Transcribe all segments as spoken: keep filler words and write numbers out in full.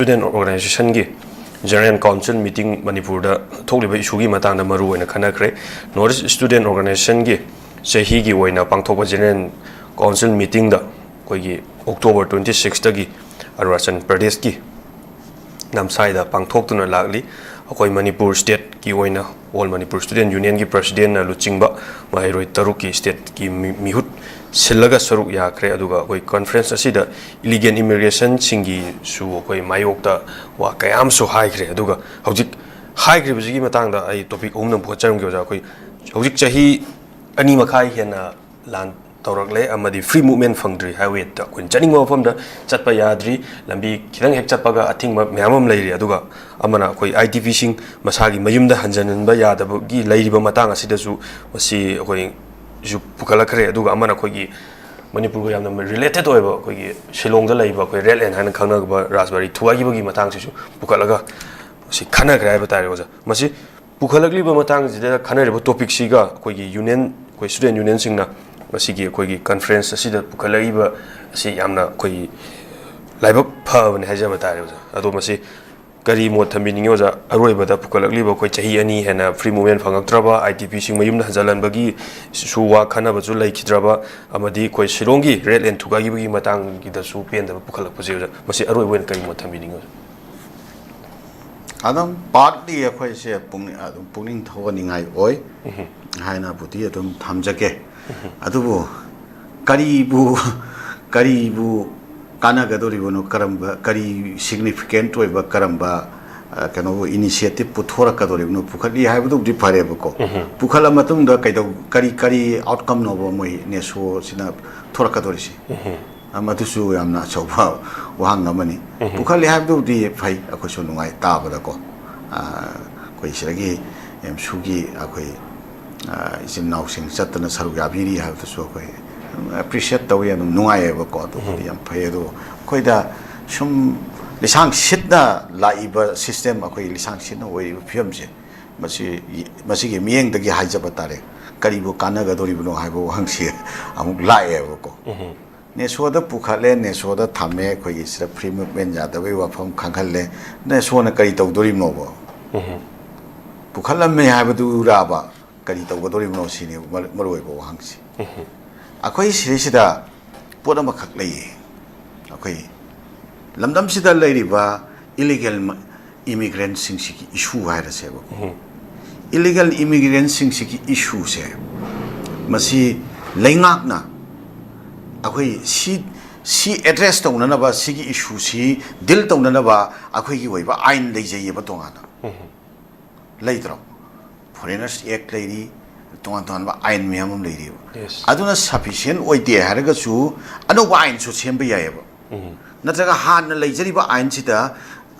Student Organizationꯒꯤ General Council meeting ꯃꯅꯤꯄꯨꯔꯗ ꯊꯣꯛꯂꯤꯕ issueꯒꯤ ꯃꯇꯥꯡꯗ ꯃꯔꯨ ꯑꯣꯏꯅ ꯈꯟꯅꯈ꯭ꯔꯦ꯫ North East Student Organizationꯒꯤ ꯆꯍꯤꯒꯤ ꯑꯣꯏꯅ ꯄꯥꯡꯊꯣꯛꯄ General Council meetingꯗ ꯑꯩꯈꯣꯏꯒꯤ October twenty sixꯇꯒꯤ ꯑꯔꯨꯅꯥꯆꯜ ꯄ꯭ꯔꯗꯦꯁꯀꯤ ꯅꯝꯁꯥꯏꯗ ꯄꯥꯡꯊꯣꯛꯇꯨꯅ ꯂꯥꯛꯂꯤ꯫ ꯑꯩꯈꯣꯏ ꯃꯅꯤꯄꯨꯔ stateꯀꯤ ꯑꯣꯏꯅ All Manipur Student Unionꯒꯤ presidentꯅ ꯂꯨꯆꯤꯡꯕ ꯃꯍꯩꯔꯣꯏ ꯇꯔꯨꯛꯀꯤ stateꯀꯤ ꯃꯤ-, ꯃꯤꯍꯨꯠ ꯁꯤꯜꯂꯒ ꯁꯔꯨꯛ ꯌꯥꯈ꯭ꯔꯦ꯫ ꯑꯗꯨꯒ ꯑꯩꯈꯣꯏ conference ꯑꯁꯤꯗ illegal immigrationꯁꯤꯡꯒꯤꯁꯨ ꯑꯩꯈꯣꯏ ꯃꯥꯌꯣꯛꯇ ꯋꯥ ꯀꯌꯥ ꯑꯃꯁꯨ ꯍꯥꯏꯈ꯭ꯔꯦ꯫ ꯑꯗꯨꯒ ꯍꯧꯖꯤꯛ ꯍꯥꯏꯈ꯭ꯔꯤꯕꯁꯤꯒꯤ ꯃꯇꯥꯡꯗ ꯑꯩ topic ꯑꯍꯨꯝꯗꯪ ꯄꯨꯈꯠꯆꯔꯝꯒꯦ ꯑꯣꯖꯥ꯫ ꯑꯩꯈꯣꯏ ꯍꯧꯖꯤꯛ ꯆꯍꯤ ꯑꯅꯤ ꯃꯈꯥꯏ ꯍꯦꯟꯅ ꯂꯥꯟ ꯇꯧꯔꯛꯂꯦ ꯑꯃꯗꯤ free movement ꯐꯪꯗ꯭ꯔꯤ꯫ Highwayꯗ ꯑꯩꯈꯣꯏꯅ ꯆꯠꯅꯤꯡꯕ ꯃꯐꯝꯗ ꯆꯠꯄ ꯌꯥꯗ꯭ꯔꯤ꯫ ꯂꯝꯕꯤ ꯈꯤꯇꯪ ꯍꯦꯛ ꯆꯠꯄꯒ ꯑꯊꯤꯡꯕ ꯃꯌꯥꯝ ꯑꯃ ꯂꯩꯔꯤ꯫ ꯑꯗꯨꯒ ꯑꯃꯅ ꯑꯩꯈꯣꯏ IDPꯁꯤꯡ ꯃꯁꯥꯒꯤ ꯃꯌꯨꯝꯗ ꯍꯟꯖꯤꯟꯍꯟꯕ ꯌꯥꯗꯕꯒꯤ ꯂꯩꯔꯤꯕ ꯃꯇꯥꯡ ꯑꯁꯤꯗꯁꯨ ꯃꯁꯤ ꯑꯩꯈꯣꯏꯁꯨ ꯄꯨꯈꯠꯂꯛꯈ꯭ꯔꯦ꯫ ꯑꯗꯨꯒ ꯑꯃꯅ ꯑꯩꯈꯣꯏꯒꯤ ꯃꯅꯤꯄꯨꯔꯒ ꯌꯥꯝꯅ related ꯑꯣꯏꯕ ꯑꯩꯈꯣꯏꯒꯤ ꯁꯤꯂꯣꯡꯗ ꯂꯩꯕ ꯑꯩꯈꯣꯏ Red Line ꯍꯥꯏꯅ ꯈꯪꯅꯕ ꯔꯥꯖꯕꯥꯔꯤ ꯊꯨꯒꯥꯏꯈꯤꯕꯒꯤ ꯃꯇꯥꯡꯁꯤꯁꯨ ꯄꯨꯈꯠꯂꯒ ꯃꯁꯤ ꯈꯟꯅꯈ꯭ꯔꯦ ꯍꯥꯏꯕ ꯇꯥꯔꯦ ꯑꯣꯖꯥ꯫ ꯃꯁꯤ ꯄꯨꯈꯠꯂꯛꯂꯤꯕ ꯃꯇꯥꯡꯁꯤꯗ ꯈꯟꯅꯔꯤꯕ topicꯁꯤꯒ ꯑꯩꯈꯣꯏꯒꯤ union, ꯑꯩꯈꯣꯏ student unionꯁꯤꯡꯅ ꯃꯁꯤꯒꯤ ꯑꯩꯈꯣꯏꯒꯤ conference ꯑꯁꯤꯗ ꯄꯨꯈꯠꯂꯛꯏꯕ ꯑꯁꯤ ꯌꯥꯝꯅ ꯑꯩꯈꯣꯏꯒꯤ ꯂꯥꯏꯕꯛ ꯐꯕꯅꯤ ꯍꯥꯏꯖꯕ ꯇꯥꯔꯦ ꯑꯣꯖꯥ꯫ ꯑꯗꯣ ꯃꯁꯤ ꯀꯔꯤ ꯃꯣꯠ ꯊꯝꯕꯤꯅꯤꯡꯉꯤ ꯑꯣꯖꯥ? ꯑꯔꯣꯏꯕꯗ ꯄꯨꯈꯠꯂꯛꯂꯤꯕ ꯑꯩꯈꯣꯏ ꯆꯍꯤ ꯑꯅꯤ ꯍꯦꯟꯅ free movement ꯐꯪꯉꯛꯇ꯭ꯔꯕ, IDPꯁꯤꯡ ꯃꯌꯨꯝꯗ ꯍꯟꯖꯤꯜꯍꯟꯕꯒꯤ ꯁꯨ ꯋꯥ ꯈꯟꯅꯕꯁꯨ ꯂꯩꯈꯤꯗ꯭ꯔꯕ, ꯑꯃꯗꯤ ꯑꯩꯈꯣꯏ ꯁꯤꯂꯣꯡꯒꯤ Red Line ꯊꯨꯒꯥꯏꯈꯤꯕꯒꯤ ꯃꯇꯥꯡꯒꯤꯗꯁꯨ ꯄꯦꯟꯗꯕ ꯄꯨꯈꯠꯂꯛꯄꯁꯦ ꯑꯣꯖꯥ, ꯃꯁꯤ ꯑꯔꯣꯏꯕ ꯑꯣꯏꯅ ꯀꯔꯤ ꯃꯣꯠ ꯊꯝꯕꯤꯅꯤꯡꯉꯤ ꯑꯣꯖꯥ? ꯑꯗꯨꯝ partly ꯑꯩꯈꯣꯏꯁꯦ ꯄꯨꯛꯅꯤꯡ, ꯑꯗꯨꯝ ꯄꯨꯛꯅꯤꯡ ꯊꯧꯒꯠꯅꯤꯡꯉꯥꯏ ꯑꯣꯏ ꯍꯥꯏꯅꯕꯨꯗꯤ ꯑꯗꯨꯝ ꯊꯝꯖꯒꯦ꯫ ꯑꯗꯨꯕꯨ ꯀꯔꯤꯕꯨ, ꯀꯔꯤꯕꯨ ꯀꯥꯟꯅꯒꯗꯧꯔꯤꯕꯅꯣ, ꯀꯔꯝꯕ, ꯀꯔꯤ significant ꯑꯣꯏꯕ, ꯀꯔꯝꯕ, ꯑ, ꯀꯩꯅꯣꯕꯨ initiative ꯄꯨꯊꯣꯔꯛꯀꯗꯧꯔꯤꯕꯅꯣ, ꯄꯨꯈꯠꯂꯤ ꯍꯥꯏꯕꯗꯨꯕꯨꯗꯤ ꯐꯔꯦꯕꯀꯣ꯫ ꯄꯨꯈꯠꯂ ꯃꯇꯨꯡꯗ ꯀꯩꯗꯧ-, ꯀꯔꯤ, ꯀꯔꯤ outcomeꯅꯣꯕ ꯃꯣꯏ NESO ꯁꯤꯅ ꯊꯣꯔꯛꯀꯗꯧꯔꯤꯁꯤ? ꯑ, ꯃꯗꯨꯁꯨ ꯌꯥꯝꯅ ꯑꯆꯧꯕ ꯋꯥꯍꯪ ꯑꯃꯅꯤ꯫ ꯄꯨꯈꯠꯂꯤ ꯍꯥꯏꯕꯗꯨꯕꯨꯗꯤ ꯐꯩ, ꯑꯩꯈꯣꯏꯁꯨ ꯅꯨꯡꯉꯥꯏ ꯇꯥꯕꯗꯀꯣ꯫ ꯑ, ꯑꯩꯈꯣꯏ ꯁꯤꯗꯒꯤ AMSUꯒꯤ ꯑꯩꯈꯣꯏ, ꯑ, ꯏꯆꯤꯟ ꯏꯅꯥꯎꯁꯤꯡ ꯆꯠꯇꯅ ꯁꯔꯨꯛ ꯌꯥꯕꯤꯔꯤ ꯍꯥꯏꯕꯗꯨꯁꯨ ꯑꯩꯈꯣꯏ appreciate ꯇꯧꯋꯤ, ꯑꯗꯨꯝ ꯅꯨꯡꯉꯥꯏꯌꯦꯕꯀꯣ꯫ ꯑꯗꯨꯕꯨꯗꯤ ꯌꯥꯝ ꯐꯩ꯫ ꯑꯗꯣ ꯑꯩꯈꯣꯏꯗ ꯁꯨꯝ ꯂꯤꯁꯥꯡ ꯁꯤꯠꯅ ꯂꯥꯛꯏꯕ system, ꯑꯩꯈꯣꯏ ꯂꯤꯁꯥꯡ ꯁꯤꯠꯅ ꯑꯣꯏꯔꯤꯕ ꯐꯤꯕꯝꯁꯦ, ꯃꯁꯤ, ꯃꯁꯤꯒꯤ ꯃꯤꯠꯌꯦꯡꯗꯒꯤ ꯍꯥꯏꯖꯕ ꯇꯥꯔꯦ, ꯀꯔꯤꯕꯨ ꯀꯥꯟꯅꯒꯗꯧꯔꯤꯕꯅꯣ ꯍꯥꯏꯕ ꯋꯥꯍꯪꯁꯤ ꯑꯃꯨꯛ ꯂꯥꯛꯑꯦꯕꯀꯣ꯫ ꯅꯦꯁꯣꯗ ꯄꯨꯈꯠꯂꯦ, ꯅꯦꯁꯣꯗ ꯊꯝꯃꯦ, ꯑꯩꯈꯣꯏꯒꯤ ꯁꯤꯗ ꯐ꯭ꯔꯤ ꯃꯨꯚꯃꯦꯟ ꯌꯥꯗꯕꯒꯤ ꯋꯥꯐꯝ ꯈꯪꯍꯜꯂꯦ꯫ ꯅꯦꯁꯣꯅ ꯀꯔꯤ ꯇꯧꯗꯣꯔꯤꯕꯅꯣꯕ? ꯎꯝ꯫ ꯄꯨꯈꯠꯂꯝꯃꯦ ꯍꯥꯏꯕꯗꯨꯔꯥꯕ? ꯀꯔꯤ ꯇꯧꯒꯗꯣꯔꯤꯕꯅꯣ ꯁꯤꯅꯤ ꯃꯔꯨ-, ꯃꯔꯨꯑꯣꯏꯕ ꯋꯥꯍꯪꯁꯤ꯫ ꯎꯝ꯫ ꯑꯩꯈꯣꯏ ꯁꯤꯗꯩꯁꯤꯗ ꯄꯣꯠ ꯑꯃꯈꯛ ꯂꯩꯌꯦ꯫ ꯑꯩꯈꯣꯏ ꯂꯝꯗꯝꯁꯤꯗ ꯂꯩꯔꯤꯕ ꯏꯂꯤꯒꯦꯜ ꯏꯃꯤꯒ꯭ꯔꯦꯟꯁꯤꯡꯁꯤꯒꯤ ꯏꯁꯨ ꯍꯥꯏꯔꯁꯦꯕ꯫ ꯎꯝ꯫ ꯏꯂꯤꯒꯦꯜ ꯏꯃꯤꯒ꯭ꯔꯦꯟꯁꯤꯡꯁꯤꯒꯤ ꯏꯁꯨꯁꯦ, ꯃꯁꯤ ꯂꯩꯉꯥꯛꯅ ꯑꯩꯈꯣꯏ ꯁꯤ, ꯁꯤ ꯑꯦꯗ꯭ꯔꯦꯁ ꯇꯧꯅꯅꯕ, ꯁꯤꯒꯤ ꯏꯁꯨꯁꯤ ꯗꯤꯜ ꯇꯧꯅꯅꯕ ꯑꯩꯈꯣꯏꯒꯤ ꯑꯣꯏꯕ ꯑꯥꯏꯟ ꯂꯩꯖꯩꯌꯦꯕ ꯇꯣꯉꯥꯟꯅ꯫ ꯎꯝ꯫ ꯂꯩꯇ꯭ꯔꯣ? ꯐꯣꯔꯦꯅꯔꯁ ꯑꯦꯛ ꯂꯩꯔꯤ, ꯇꯣꯉꯥꯟ ꯇꯣꯉꯥꯟꯕ ꯑꯥꯏꯟ ꯃꯌꯥꯝ ꯑꯃ ꯂꯩꯔꯤꯕ꯫ Yes. ꯑꯗꯨꯅ ꯁꯐꯤꯁꯤꯌꯦꯟ ꯑꯣꯏꯗꯦ ꯍꯥꯏꯔꯒꯁꯨ ꯑꯅꯧꯕ ꯑꯥꯏꯟꯁꯨ ꯁꯦꯝꯕ ꯌꯥꯏꯌꯦꯕ꯫ ꯎꯝ꯫ ꯅꯠꯇ꯭ꯔꯒ ꯍꯥꯟꯅ ꯂꯩꯖꯔꯤꯕ ꯑꯥꯏꯟꯁꯤꯗ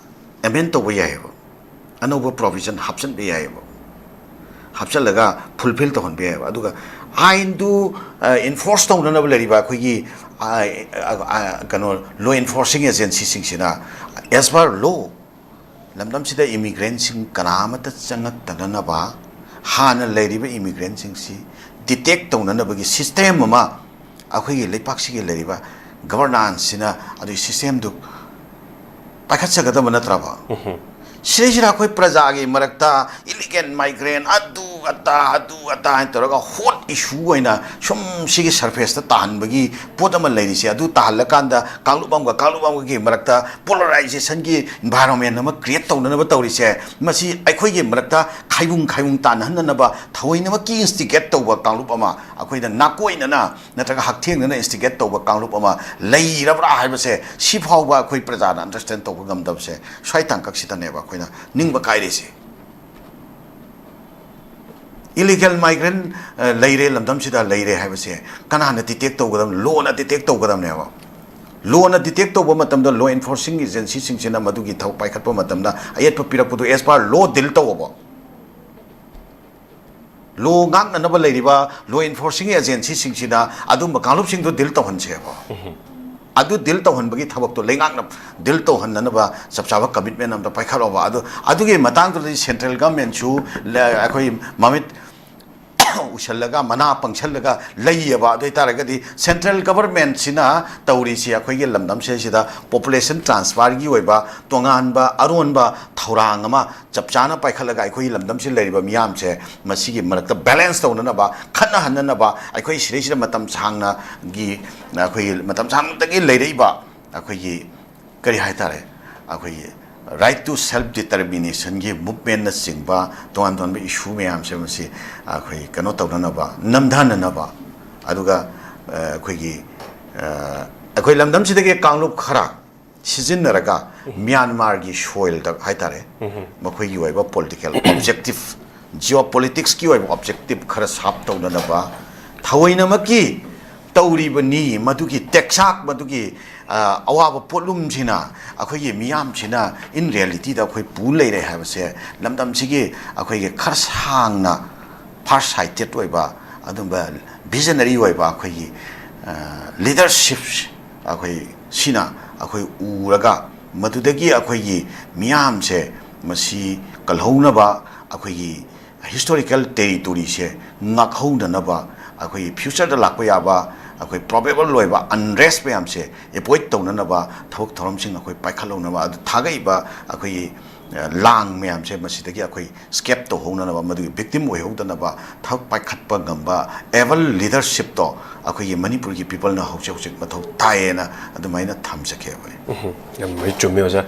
ꯑꯦꯃꯦꯟ ꯇꯧꯕ ꯌꯥꯏꯌꯦꯕ, ꯑꯅꯧꯕ ꯄ꯭ꯔꯣꯚꯤꯖꯟ ꯍꯥꯞꯆꯤꯟꯕ ꯌꯥꯏꯌꯦꯕ, ꯍꯥꯞꯆꯤꯜꯂꯒ ꯐꯨꯜꯐꯤꯜ ꯇꯧꯍꯟꯕ ꯌꯥꯏꯌꯦꯕ꯫ ꯑꯗꯨꯒ ꯑꯥꯏꯟꯗꯨ, ꯑ, ꯏꯟꯐꯣꯔꯁ ꯇꯧꯅꯅꯕ ꯂꯩꯔꯤꯕ ꯑꯩꯈꯣꯏꯒꯤ, ꯑ, ꯑ, ꯑ, ꯀꯩꯅꯣ, ꯂꯣ ꯏꯟꯐꯣꯔꯁꯤꯡ ꯑꯦꯖꯦꯟꯁꯤꯁꯤꯡꯁꯤꯅ as per law ꯂꯝꯗꯝꯁꯤꯗ ꯏꯃꯤꯒ꯭ꯔꯦꯟꯁꯤꯡ ꯀꯅꯥ ꯑꯃꯠꯇ ꯆꯪꯉꯛꯇꯅꯅꯕ, ꯍꯥꯟꯅ ꯂꯩꯔꯤꯕ ꯏꯃꯤꯒ꯭ꯔꯦꯟꯁꯤꯡꯁꯤ ꯗꯤꯇꯦꯛ ꯇꯧꯅꯅꯕꯒꯤ ꯁꯤꯁꯇꯦꯝ ꯑꯃ ꯑꯩꯈꯣꯏꯒꯤ ꯂꯩꯄꯥꯛꯁꯤꯒꯤ ꯂꯩꯔꯤꯕ ꯒꯕꯔꯅꯥꯟꯁꯁꯤꯅ ꯑꯗꯨꯒꯤ ꯁꯤꯁꯇꯦꯝꯗꯨ ꯄꯥꯏꯈꯠꯆꯒꯗꯕ ꯅꯠꯇ꯭ꯔꯕ? ꯎꯝꯍꯨꯝ꯫ ꯁꯤꯗꯩꯁꯤꯗ ꯑꯩꯈꯣꯏ ꯄ꯭ꯔꯖꯥꯒꯤ ꯃꯔꯛꯇ ꯏꯂꯤꯒꯦꯜ ꯃꯥꯏꯒ꯭ꯔꯦꯟ, ꯑꯗꯨ ꯑꯗꯥ, ꯑꯗꯨ ꯑꯗꯥ ꯍꯥꯏꯅ ꯇꯧꯔꯒ ꯍꯣꯠ ꯏꯁꯨ ꯑꯣꯏꯅ ꯁꯨꯝ ꯁꯤꯒꯤ ꯁꯔꯐꯦꯁꯇ ꯇꯥꯍꯟꯕꯒꯤ ꯄꯣꯠ ꯑꯃ ꯂꯩꯔꯤꯁꯦ, ꯑꯗꯨ ꯇꯥꯍꯜꯂꯀꯥꯟꯗ ꯀꯥꯡꯂꯨꯞ ꯑꯃꯒ ꯀꯥꯡꯂꯨꯞ ꯑꯃꯒꯒꯤ ꯃꯔꯛꯇ ꯄꯣꯂꯔꯥꯏꯖꯦꯁꯟꯒꯤ ꯏꯟꯚꯥꯏꯔꯣꯟꯃꯦꯟ ꯑꯃ ꯀ꯭ꯔꯤꯌꯦꯠ ꯇꯧꯅꯅꯕ ꯇꯧꯔꯤꯁꯦ, ꯃꯁꯤ ꯑꯩꯈꯣꯏꯒꯤ ꯃꯔꯛꯇ ꯈꯥꯏꯕꯨꯡ ꯈꯥꯏꯕꯨꯡ ꯇꯥꯅꯍꯟꯅꯅꯕ ꯊꯑꯣꯏꯅꯃꯛꯀꯤ ꯏꯟꯁꯇꯤꯒꯦꯠ ꯇꯧꯕ ꯀꯥꯡꯂꯨꯞ ꯑꯃ, ꯑꯩꯈꯣꯏꯅ ꯅꯥꯀꯣꯏꯅꯅ ꯅꯠꯇ꯭ꯔꯒ ꯍꯛꯊꯦꯡꯅꯅ ꯏꯟꯁꯇꯤꯒꯦꯠ ꯇꯧꯕ ꯀꯥꯡꯂꯨꯞ ꯑꯃ ꯂꯩꯔꯕ꯭ꯔꯥ ꯍꯥꯏꯕꯁꯦ ꯁꯤꯐꯥꯎꯕ ꯑꯩꯈꯣꯏ ꯄ꯭ꯔꯖꯥꯅ ꯑꯟꯗꯔꯁꯇꯦꯟ ꯇꯧꯕ ꯉꯝꯗꯕꯁꯦ ꯁ꯭ꯋꯥꯏ ꯇꯥꯡꯀꯛꯁꯤꯗꯅꯦꯕ ꯑꯩꯈꯣꯏꯅ ꯅꯤꯡꯕ ꯀꯥꯏꯔꯤꯁꯦ꯫ ꯏꯂꯤꯒꯦꯜ ꯃꯥꯏꯒ꯭ꯔꯦꯟ, ꯑ, ꯂꯩꯔꯦ, ꯂꯝꯗꯝꯁꯤꯗ ꯂꯩꯔꯦ ꯍꯥꯏꯕꯁꯦ ꯀꯅꯥꯅ ꯗꯤꯇꯦꯛ ꯇꯧꯒꯗꯕꯅꯣ? ꯂꯣꯅ ꯗꯤꯇꯦꯛ ꯇꯧꯒꯗꯕꯅꯦꯕ꯫ ꯂꯣꯅ ꯗꯤꯇꯦꯛ ꯇꯧꯕ ꯃꯇꯝꯗ ꯂꯣ ꯏꯟꯐꯣꯔꯁꯤꯡ ꯑꯦꯖꯦꯟꯁꯤꯁꯤꯡꯁꯤꯅ ꯃꯗꯨꯒꯤ ꯊꯕꯛ ꯄꯥꯏꯈꯠꯄ ꯃꯇꯝꯗ ꯑꯌꯦꯠꯄ ꯄꯤꯔꯛꯄꯗꯨ as per law ꯗꯤꯜ ꯇꯧꯑꯣꯕ꯫ ꯂꯣ ꯉꯥꯛꯅꯅꯕ ꯂꯩꯔꯤꯕ ꯂꯣ ꯏꯟꯐꯣꯔꯁꯤꯡ ꯑꯦꯖꯦꯟꯁꯤꯁꯤꯡꯁꯤꯅ ꯑꯗꯨꯝꯕ ꯀꯥꯡꯂꯨꯞꯁꯤꯡꯗꯨ ꯗꯤꯜ ꯇꯧꯍꯟꯁꯦꯕ꯫ ꯎꯝꯍꯨꯝ꯫ ꯑꯗꯨ ꯗꯤꯜ ꯇꯧꯍꯟꯕꯒꯤ ꯊꯕꯛꯇꯣ ꯂꯩꯉꯥꯛꯅ ꯗꯤꯜ ꯇꯧꯍꯟꯅꯅꯕ ꯆꯞ ꯆꯥꯕ ꯀꯃꯤꯠꯃꯦꯟ ꯑꯝꯇ ꯄꯥꯏꯈꯠꯂꯣꯕ꯫ ꯑꯗꯨ, ꯑꯗꯨꯒꯤ ꯃꯇꯥꯡꯗꯨꯗꯗꯤ ꯁꯦꯟꯇ꯭ꯔꯦꯜ ꯒꯃꯦꯟꯁꯨ ꯂ-, ꯑꯩꯈꯣꯏ ꯃꯃꯤꯠ ꯎꯁꯜꯂꯒ, ꯃꯅꯥ ꯄꯪꯁꯜꯂꯒ ꯂꯩꯌꯦꯕ꯫ ꯑꯗꯨ ꯑꯣꯏꯇꯥꯔꯒꯗꯤ ꯁꯦꯟꯇ꯭ꯔꯦꯜ ꯒꯚꯔꯟꯃꯦꯟꯠꯁꯤꯅ ꯇꯧꯔꯤꯁꯤ, ꯑꯩꯈꯣꯏꯒꯤ ꯂꯝꯗꯝꯁꯤꯗꯩꯁꯤꯗ ꯄꯣꯄꯨꯂꯦꯁꯟ ꯇ꯭ꯔꯥꯟꯁꯐꯔꯒꯤ ꯑꯣꯏꯕ ꯇꯣꯉꯥꯟꯕ ꯑꯔꯣꯟꯕ ꯊꯧꯔꯥꯡ ꯑꯃ ꯆꯞ ꯆꯥꯅ ꯄꯥꯏꯈꯠꯂꯒ, ꯑꯩꯈꯣꯏꯒꯤ ꯂꯝꯗꯝꯁꯤꯗ ꯂꯩꯔꯤꯕ ꯃꯤꯌꯥꯝꯁꯦ ꯃꯁꯤꯒꯤ ꯃꯔꯛꯇ ꯕꯦꯂꯦꯟꯁ ꯇꯧꯅꯅꯕ, ꯈꯠꯅꯍꯟꯅꯅꯕ, ꯑꯩꯈꯣꯏ ꯁꯤꯗꯩꯁꯤꯗ ꯃꯇꯝ ꯁꯥꯡꯅꯒꯤ, ꯑꯩꯈꯣꯏꯒꯤ ꯃꯇꯝ ꯁꯥꯡꯅꯗꯒꯤ ꯂꯩꯔꯛꯏꯕ ꯑꯩꯈꯣꯏꯒꯤ, ꯀꯔꯤ ꯍꯥꯏꯇꯥꯔꯦ, ꯑꯩꯈꯣꯏꯒꯤ right to self determinationꯒꯤ movementꯅꯆꯤꯡꯕ ꯇꯣꯉꯥꯟ ꯇꯣꯉꯥꯟꯕ issue ꯃꯌꯥꯝꯁꯦ ꯃꯁꯤ ꯑꯩꯈꯣꯏ ꯀꯩꯅꯣ ꯇꯧꯅꯅꯕ, ꯅꯝꯊꯅꯅꯕ, ꯑꯗꯨꯒ ꯑ, ꯑꯩꯈꯣꯏꯒꯤ, ꯑ, ꯑꯩꯈꯣꯏ ꯂꯝꯗꯝꯁꯤꯗꯒꯤ ꯀꯥꯡꯂꯨꯞ ꯈꯔ ꯁꯤꯖꯤꯟꯅꯔꯒ ꯃ꯭ꯌꯥꯟꯃꯥꯔꯒꯤ ꯁꯣꯏꯜꯗ ꯍꯥꯏꯇꯥꯔꯦ, ꯃꯈꯣꯏꯒꯤ ꯑꯣꯏꯕ ꯄꯣꯂꯤꯇꯤꯀꯦꯜ ꯑꯣꯕꯖꯦꯛꯇꯤꯞ, ꯖꯤꯑꯣ ꯄꯣꯂꯤꯇꯤꯛꯁꯀꯤ ꯑꯣꯏꯕ ꯑꯣꯕꯖꯦꯛꯇꯤꯞ ꯈꯔ ꯁꯥꯔꯞ ꯇꯧꯅꯅꯕ ꯊꯑꯣꯏꯅꯃꯛꯀꯤ ꯇꯧꯔꯤꯕꯅꯤ꯫ ꯃꯗꯨꯒꯤ ꯇꯦꯛꯁꯥꯛ, ꯃꯗꯨꯒꯤ ꯑ, ꯑꯋꯥꯕ ꯄꯣꯠꯂꯨꯝꯁꯤꯅ ꯑꯩꯈꯣꯏꯒꯤ ꯃꯤꯌꯥꯝꯁꯤꯅ in realityꯗ ꯑꯩꯈꯣꯏ ꯄꯨ ꯂꯩꯔꯦ ꯍꯥꯏꯕꯁꯦ ꯂꯝꯗꯝꯁꯤꯒꯤ ꯑꯩꯈꯣꯏꯒꯤ ꯈꯔ ꯁꯥꯡꯅ far sighted ꯑꯣꯏꯕ, ꯑꯗꯨꯝꯕ visionary ꯑꯣꯏꯕ ꯑꯩꯈꯣꯏꯒꯤ ꯂꯤꯗꯔꯁꯤꯞ ꯑꯩꯈꯣꯏ ꯁꯤꯅ ꯑꯩꯈꯣꯏ ꯎꯔꯒ, ꯃꯗꯨꯗꯒꯤ ꯑꯩꯈꯣꯏꯒꯤ ꯃꯤꯌꯥꯝꯁꯦ ꯃꯁꯤ ꯀꯜꯍꯧꯅꯕ, ꯑꯩꯈꯣꯏꯒꯤ ꯍꯤꯁꯇꯣꯔꯤꯀꯦꯜ ꯇꯦꯔꯤꯇꯣꯔꯤꯁꯦ ꯉꯥꯛꯍꯧꯅꯅꯕ, ꯑꯩꯈꯣꯏꯒꯤ ꯐ꯭ꯌꯨꯆꯔꯗ ꯂꯥꯛꯄ ꯌꯥꯕ ꯑꯩꯈꯣꯏ ꯄ꯭ꯔꯣꯕꯦꯕꯜ ꯑꯣꯏꯕ ꯑꯟꯔꯦꯁ ꯃꯌꯥꯝꯁꯦ ꯑꯦꯚꯣꯏꯗ ꯇꯧꯅꯅꯕ ꯊꯕꯛ ꯊꯧꯔꯝꯁꯤꯡ ꯑꯩꯈꯣꯏ ꯄꯥꯏꯈꯠꯍꯧꯅꯕ, ꯑꯗꯨ ꯊꯥꯒꯠꯂꯤꯕ ꯑꯩꯈꯣꯏꯒꯤ ꯑ, ꯂꯥꯡ ꯃꯌꯥꯝꯁꯦ ꯃꯁꯤꯗꯒꯤ ꯑꯩꯈꯣꯏ ꯏꯁꯀꯦꯞ ꯇꯧꯍꯧꯅꯅꯕ, ꯃꯗꯨꯒꯤ ꯚꯤꯛꯇꯤꯝ ꯑꯣꯏꯍꯧꯗꯅꯕ ꯊꯕꯛ ꯄꯥꯏꯈꯠꯄ ꯉꯝꯕ ꯑꯦꯕꯜ ꯂꯤꯗꯔꯁꯤꯞꯇꯣ ꯑꯩꯈꯣꯏꯒꯤ ꯃꯅꯤꯄꯨꯔꯒꯤ ꯄꯤꯄꯜꯅ ꯍꯧꯖꯤꯛ ꯍꯧꯖꯤꯛ ꯃꯊꯧ ꯇꯥꯏꯌꯦꯅ ꯑꯗꯨꯃꯥꯏꯅ ꯊꯝꯖꯒꯦ ꯑꯩꯈꯣꯏ꯫ ꯎꯝ, ꯌꯥꯝ ꯂꯣꯏ ꯆꯨꯝꯃꯦ ꯑꯣꯖꯥ꯫